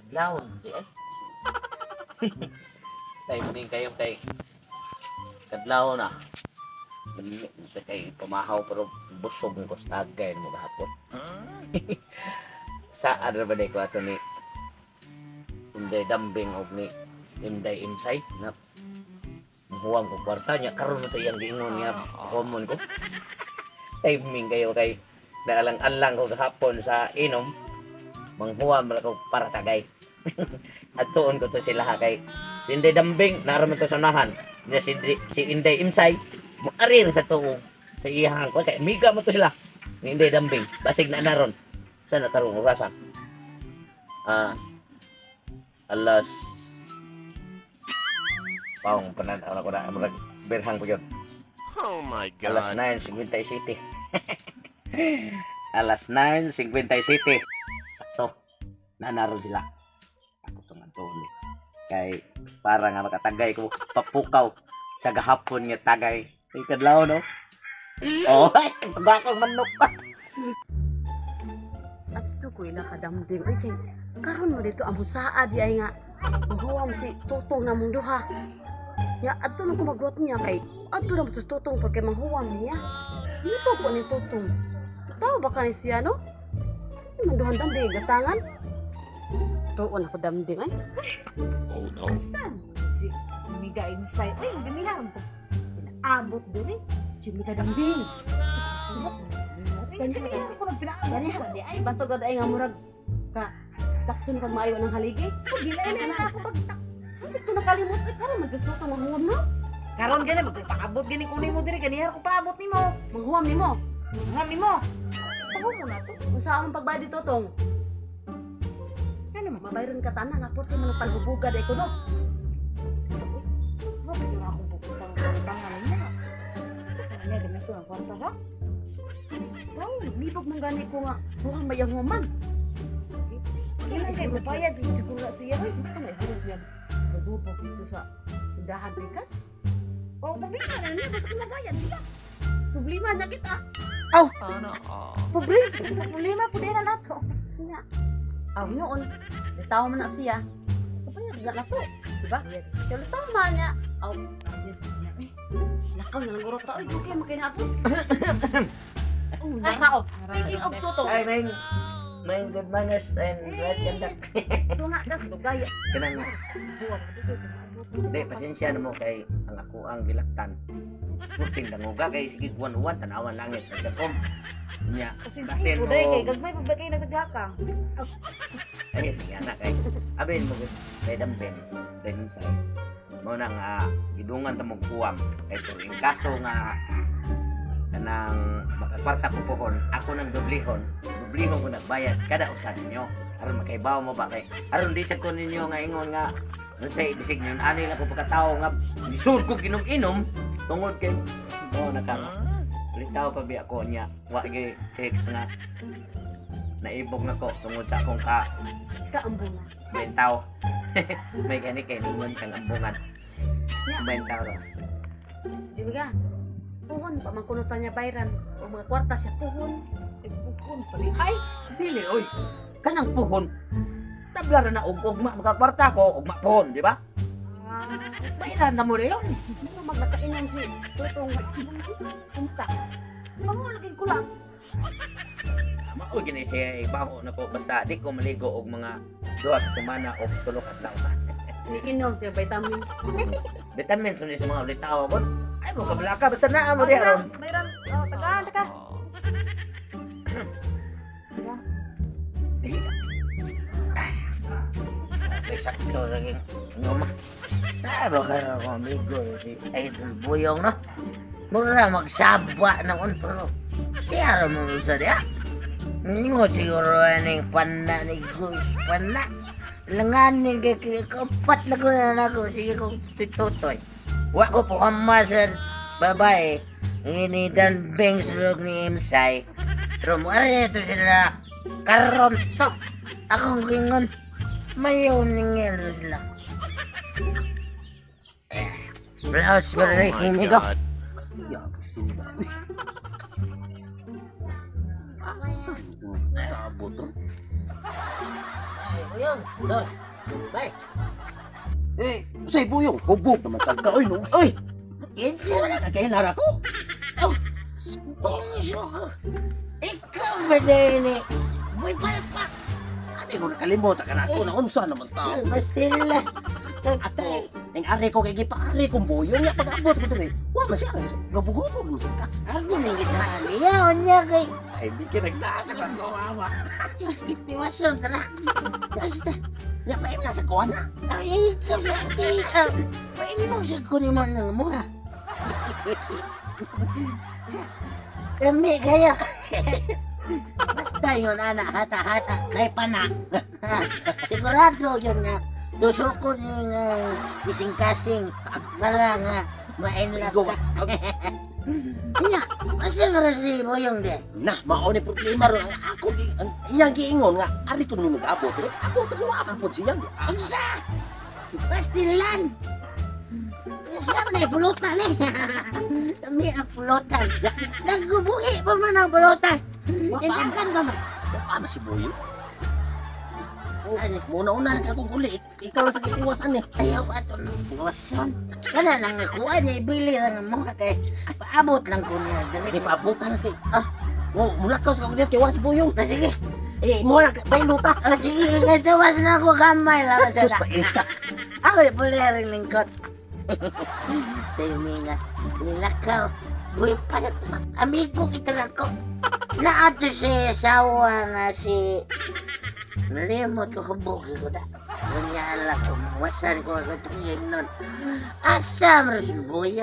Laon di ay. Timing kayo kay kadlaw na. Manimit na kay pamahaw pero busog ko sa tagay mo gahapon. Saan ra ba day ko ato ni Inday Dambing og ni Inday Imsay na muhuwam ko kwarta niya karon mo to iyang giingon nga common ko. Timing kayo kay naalang-alang ko gahapon sa inom, manghuwam ra ko para tagay. Atuon ko to sila ha kay si Inday Dambing naara man to sa unahan niya, si Inday Imsay moari ra sa tuo sa iyahang ko kay amiga mo to sila ni Inday Dambing, basig na naron sa natarong orasa, alas paong panan ako na murag birhang pa yun. Oh my Alas God. 9:57. Alas 9:57. Sakto. Nanaron sila. Ako itong atuon eh. Kay para nga makatagay ko papukaw sa gahapon nga tagay. Kay kadlaw no? Oh, ay, tuga akong manok pa. Adto ko ila kadamding. Ay kay karon mo dito ang husaa di ay nga mahuwam si Tutong na mong duha. Nya adto na ko magwat niya kay adto na mo to si Tutong pagkay manghuwam niya. Hindi pa ko ni Tutong. Tao ba ka ni siya no? Ay, man duhan damding gatangan. Tuon ako damding ay. Oh no. Saan? Si Jimmy Imsay. Uy, gamihan ko. Pinaabot diri. Jimmy ka damding. Ay, gamihan ko nang pinaabot. Ganihan di ay bato gad ay nga murag ka takton kag maayo ng haligi. Gilay na ako bagtak. Hindi ko nakalimot ay karon man gusto tong manghuwam no. Karon gani magpaabot gani kunin mo diri ganihan ko paabot nimo. Manghuwam nimo. Nga nimo. Pago mo na to. Kung saan mong pagbayad dito tong? Ano man? Mabayron ka tanan nga purti man ang palhubugad ay kuno. Mo ba yung akong puputang utangan niya? Sa kanya ganito ang kwarta ha? Wow, libog mong gani ko nga buhang mayang human. Kailan kay mabayad siguro na siya. Uy, hindi ka na ihulog niya. Lububog dito sa tindahan pikas. Oh, problema na niya basta mabayad siya. Problema na kita. Sana all. Problema, problema pud na nato. Nya. Aw noon, litaw man na siya. Kabayad na na to. Diba? Kaya litaw man niya. Aw, lakaw na lang guro ta. Uy, okay, makinabot. Oh, narao. Speaking of Toto. Ay, may good manners and right conduct. Ito nga, das, lugaya. Kanang Buwang, Di, pasensya na mo kay ang ako ang gilaktan. Puting danguga kay sige guwan-uwan tanawan langit nagdakom. Nya, basin Kasi mo kay mo. gagmay pa ba kay nagtaglakang? Ay, sige anak kay. Abin mo kay Dambens, Dembens ay. Mo nang gidungan ta mo kuwam kay pero in kaso nga kanang makakwarta ko pohon, ako nang dublihon, dublihon ko nagbayad kada usa ninyo. Aron makaibaw mo ba kay aron di sa ko ninyo nga ingon nga unsay bisig ninyo ani lang ko pagkatawo nga lisod ko ginom-inom tungod kay mo naka litaw pa biya ko niya wa gyud checks nga naibog na ko tungod sa akong ka Kaambungan. bentaw. May gani kay ningon kang ambungan. Bentaw ro. Di ba? Puhon pa man kuno ta niya bayran o mga kwarta siya puhon. Ay, bukon pa di. Ay, dili oy. Kanang puhon. Tabla ra na og ugma makakwarta ko, ugma puhon, di ba? Ah, Bayran na mo rin. Ano maglakainom si Tutong unta. Mango lagi collapse. Mao gini siya ibaho na ko basta di ko maligo og mga 2 ka semana o 3 ka adlaw. Iniinom siya vitamins. Vitamins ni sa mga ulitaw ko. Ay mo kablaka basta naa mo diha ron. Mayroon. Oh, tagaan, taka. Ay, sakto lagi ngoma. Sabi ka na ako, amigo, si Idol Buyong, no? Mura magsaba na on, pero siya ra mo sa diya. Ningo siguro aning panda ni Gus panda. Langanin kay kapat na ko na nako sige kong tututoy. Wa ko po sa babae ni Dan Bangs ug ni Imsay. Pero mo ari ito sila karon to. Akong gingon mayaw ningel sila. Laos ko Oh rin my amigo. God. Ya, sila. Uy. Asa sabot ro? Ay, Buyong. Dos. Bye. Eh, usay Buyong, hubog naman sad ka oy no. Oy, Kinsa wala ka kay nara ko. Oh, bungso ko. Ikaw ba din eh? Buy palpak. Ate ko nakalimot ka na ako na unsa naman tao. Bastila. Ato, Tatay. ang ari ko kay gipaari kong Buyong nya pag-abot ko diri. Wa man siya gabugubog man siya ka. Ako nang gitna niya. Unya kay. Ay, di ka nagtaas ako ang kawawa. Tiwason, tara. Basta. Nya pa na sa kuan na. Ay, ikaw sa ate. Paimong sa kunin mo ng mga. Lami kayo. Basta yun, ana, hata-hata, kay pana. Sigurado yun nga. Tusukon yung kasing-kasing para nga mainlap ka. Nya, asa nga rin si Boyong de? Nah, mao ni problema ron ang ako gi ang iyang giingon nga ari ko nung nag-abot diri. Abot ko wa man pud siya. Unsa? Bastilan! Sa na pulutan eh. Kami ang pulutan. Nagbubuhi pa man ang pulutan. Tindakan pa man. Wa man si Boyong. Oh, muna-una na akong uli. Ikaw lang sa kitiwasan eh. Ayaw ato ng tiwason. Kana lang nakuha niya, ibili lang ang mga kay paabot lang ko niya. Dali. Di paabutan na kay. Ah. Mo mulakaw sa kong kay wa si Boyong. Ah, sige. Eh, mo na baylo ta. Ah, sige, natawas na ako gamay lang. Sus paita. Ako yung puli rin lingkot. Tayo nga, nilakaw. Buhay pa amigo kita lang ko. Naato si asawa nga si... Nalimot ko kubuki ko na. Kunyala ko, mawasan ko agad itong yun nun. Asa mo si Buya?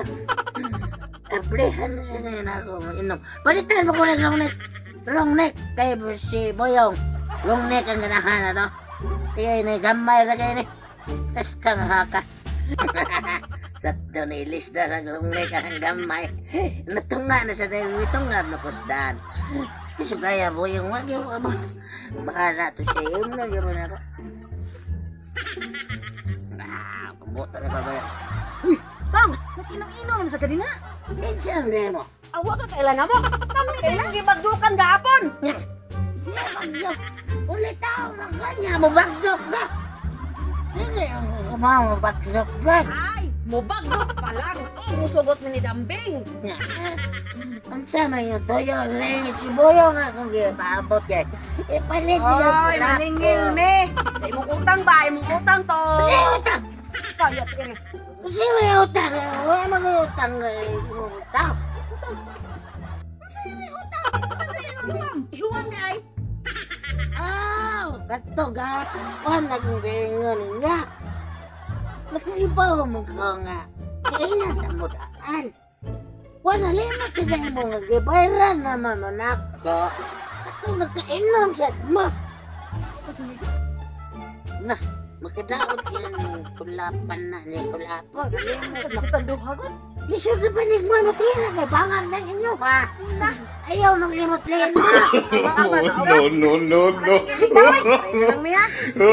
Ablihan siya na yun ako inom. Palitan mo ko ng long neck. Long neck kay si Boyong. Long neck ang ganahan na to. Kaya ini, gamay na kayo ni. Tas kang haka. Sakto ni ilis na sa long neck ang gamay. Natunga na sa dahil itunga na kusdan. Gusto kaya Boyong, wag yung abot. Bahala to siya. Yun na yun na ako. Ah, kabuta na ka ba yan? Tang, nag-inom-inom naman sa kanina. Kinsa ang demo? Awa ka kailan na mo. Kami kayo gibagdukan gahapon. Siya bagdok. Ulit ako na kanya, mabagdok ka. Hindi ako kumawa mabagdok ka. Ay, mubagdok pa lang. Oh, musugot ni Dambing. Ang sama yung toyo, rin. Si Boyo nga kung gipaabot kay. Ipalit niya. Oy, maningil me. Sa imong utang ba? Imong utang to. Kasi utang. Kaya sa ere. Kasi may utang. Wala mga utang. Utang. Unsa may utang? Utang. Ihuwang di ay. Aw, kato gapon na kung giingon niya. Nakaibaw mo ko nga. Kailan mo daan. Wala limot sa dahil mo nga gibayran naman mo nako. Kato nagkainom sa mo. Na, makadaot ilang kulapan na ni kulapon. Limot na. Utang duha gud. Lisod na panig mo, matira kay bangar ng inyo ha. Na, ayaw nang limot limot. No, no, no, no. Ay, lang mi ha. No.